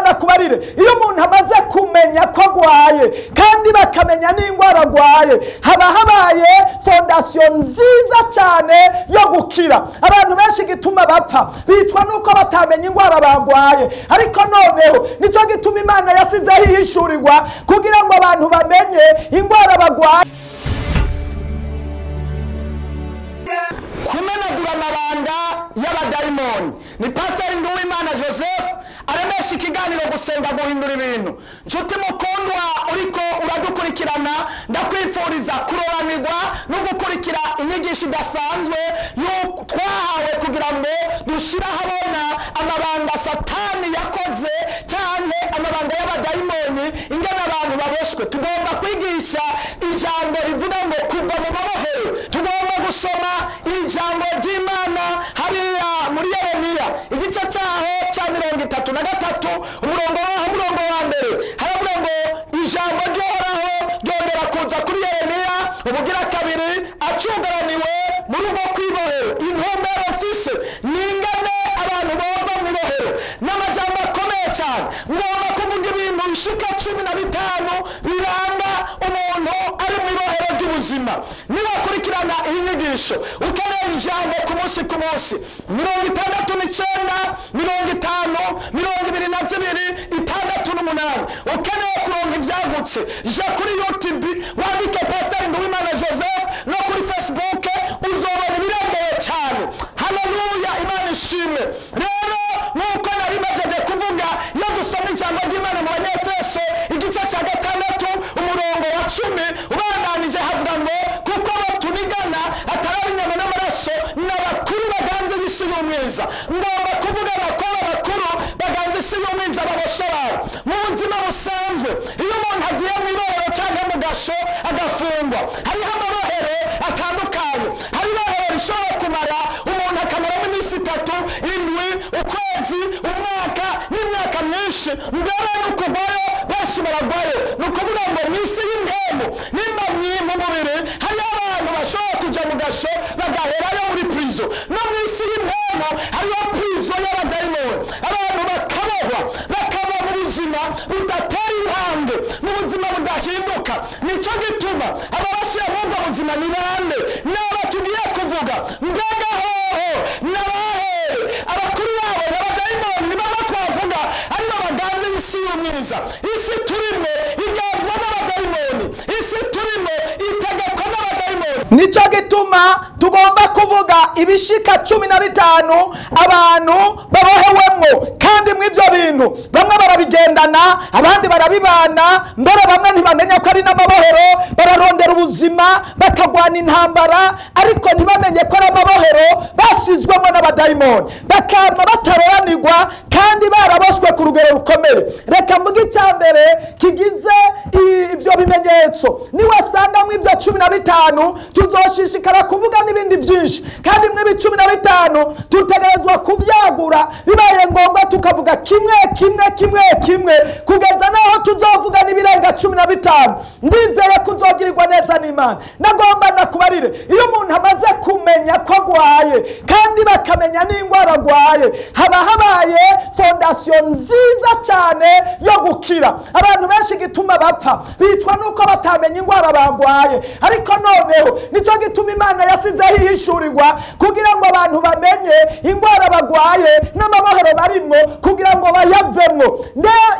Ndakubarire, iyo umuntu amaze kumenya ko agwaye kandi bakamenya n'ingwara agwaye, haba habaye fondation nziza cyane yo gukira. Abantu benshi gituma bapfa bicwa nuko batamenya ingwara bagwaye, ariko noneho nico gituma Imana yasizeho ihishurirwa kugira ngo abantu bamenye ingwara bagwaye. Kumenagura amabanga y'abadayimoni ni Pastor Nduwimana Joseph aremesha ikiganiro gusenga guhindura ibintu. Nshuti mukundwa uriko uradukurikirana, ndakwifuriza kuroranirwa no gukurikira inyigisho idasanzwe twahawe kugira ngo dushire ahabona amabanga Satani yakoze cyane amabanga y'abadayimoni ingene abantu baboshwe. Tugomba kwigisha ijambo rivuga ngo kuva mu mabohero. Tugomba gusoma ijambo ry'Imana hariya muri Yeremiya igice cyaho cya 33 umurongo waho umurongo wa mbere, haravuga ngo ijambo ry'Uhoraho ryongera kuza kuri Yeremiya ubugira kabiri acugaraniwe mu rugo kw'ibohero. Intumbero mfise ni ingene abantu bova mu ibohero n'amajambo akomeye cyane. Ngomba kuvuga ibintu bishika 15 biranga umuntu ari mu ibohero ry'ubuzima. Niwakurikirana iyi nyigisho ukeneye ijambo ku munsi ku munsi, 69 50 22 68, ukeneye kuronka ibyagutse, ja kuri YouTube wandike Pastor Nduwimana Joseph no kuri Facebook uzobona ibirengeye cyane. Haleluya, Imana ishimwe. Rero nkuko nari majeje kuvuga, iyo dusoma ijambo ry'Imana mu Banyefeso igice cya 6 umurongo wa 10 ubandanije havuga ngo kuko batunigana atari inyama n'amaraso n'abakuru baganze isi y'umwiza. Ngomba kuvugana ko abakuru baganze isi y'umwiza babosha abantu mu buzima busanzwe. Iyo umuntu agiye mu ibohero cyangwa mu gasho agafungwa, hariho amabohero atandukanye. Hari ibohero rishobora kumara umuntu akamaramo iminsi 3, 7, ukwezi, umwaka n'imyaka myinshi. Mbere no kugwayo benshi baragwayo. Ni ukuvuga ngo mu isi y'impemu nimba mu mubiri hariho abantu bashobora kuja mu gasho bagaherayo muri prison. No mu isi y'impemu hariho prison y'abadayimoni, abantu bakabohwa bakaba mu buzima budatera intambwe, mu buzima budahinduka. Nico gituma ababashyira muri ubwo buzima ni bande? N'aba tugiye kuvuga mbega hoho n'abahehe abakuru babo n'abadayimoni ni bamwe twavuga aribo baganze isi y'umwiza. Isi turimo iganzwa n'abadayimoni, isi turimo itegekwa n'abadayimoni. Nico gituma tugomba kuvuga ibishika 15 abantu babohewemwo, kandi mw'ivyo bintu bamwe barabigendana abandi barabibana, mbere bamwe ntibamenya ko ari n'amabohero. Bararondera ubuzima bakagwana intambara, ariko ntibamenye ko ari amabohero basizwemo n'abadayimoni, bakama bataroranirwa kandi baraboshwe ku rugero rukomeye. Reka mvuge icya mbere kigize ivyo bimenyetso. Niwasanga mw'ivyo 15 tuzoshishikara kuvuga n'ibindi byinshi, kandi mw'ibi 15 tutegerezwa kuvyagura bibaye ngombwa tukavuga kimwe kimwe kimwe kimwe kugeza naho tuzovuga n'ibirenga 15. Ndizeye kuzogirirwa neza n'Imana. Nagomba ndakubarire, iyo umuntu amaze kumenya ko agwaye kandi bakamenya n'ingwara agwaye, haba habaye fondation nziza cyane yo gukira. Abantu benshi gituma bapfa bicwa nuko batamenya ingwara bagwaye, ariko noneho nico gituma Imana yasizeho ihishurirwa kugira ngo abantu bamenye ingwara bagwaye n'amabohero barimwo kugira ngo bayavemwo.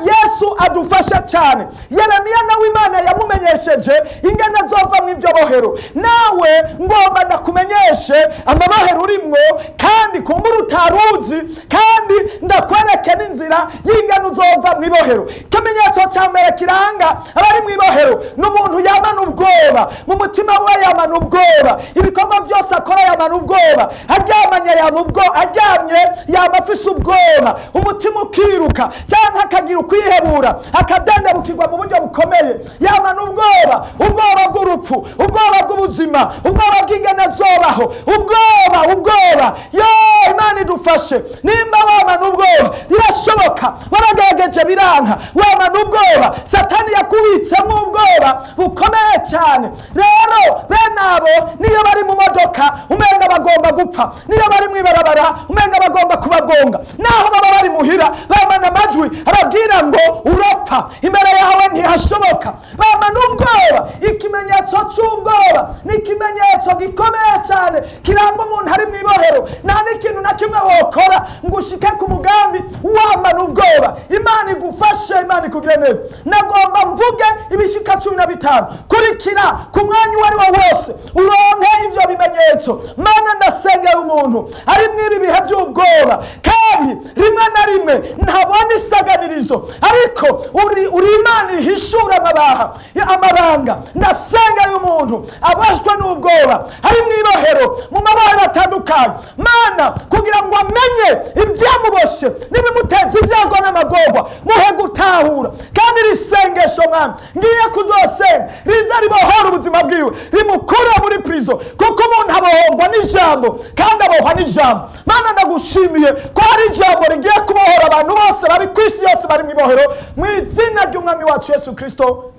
Yesu adufasha cyane. Yeremiya nawe Imana yamumenyesheje ingene azova mu ibyo bohero. Nawe ngomba ndakumenyeshe amabohero urimwo, kandi kumbura utaruzi, kandi ndakwereke n'inzira y'ingene uzova mu ibohero. Ikimenyetso cya mbere kiranga abari mu ibohero ni umuntu yamana ubwoba mu mutima we, yamana ubwoba, ibikorwa byose akora yamana ubwoba, aryamanye yama ubwoba, aryamye yama afise ubwoba, umutima ukiruka cyangwa akagira ukwihebura, akadendebukirwa mu buryo bukomeye. Yamana ubwoba, ubwoba bw'urupfu, ubwoba bw'ubuzima, ubwoba bw'ingene azobaho, ubwoba, ubwoba. Yo Imana idufashe. Nimba wamana ubwoba birashoboka, waragerageje biranka, wamana ubwoba, Satani yakubitsemo ubwoba bukomeye cyane. Rero bene abo niyo bari mu modoka umenga bagomba gupfa, niyo bari mu ibarabara umenga bagomba kubagonga, naho baba bari muhira bamana amajwi ababwira Bakubwira ngo urapfa, imbere yawe ntihashoboka. Bama n'ubwoba. Ikimenyetso cy'ubwoba ni ikimenyetso gikomeye cyane kiranga umuntu ari mu ibohero. Nta n'ikintu na kimwe wokora ngo ushike ku mugambi wama n'ubwoba. Imana igufashe, Imana ikugire neza. Nagomba mvuge ibishika 15. Kurikira ku mwanya uwo ari wo wose uronke ivyo bimenyetso. Mana, ndasengera umuntu ari mw'ibi bihe by'ubwoba, kandi rimwe na rimwe ntabona isaganirizo, ariko uri Imana ihishura amabanga. Ndasengera umuntu abashwe n'ubwoba ari mu ibohero, mu mabohero atandukanye, Mana, kugira ngo amenye ibyamuboshe n'ibimuteza ibyago n'amagorwa, muhe gutahura. Kandi iri sengesho, Mwami, ngiye kuzosenga riza ribohora ubuzima bwiwe, rimukura muri prison, kuko umuntu abohorwa n'ijambo kandi abohwa n'ijambo. Mana, ndagushimiye ko hari ijambo rigiye kubohora abantu bose bari ku isi yose bari mu ibohero, mu izina ry'Umwami wacu Yesu Kristo.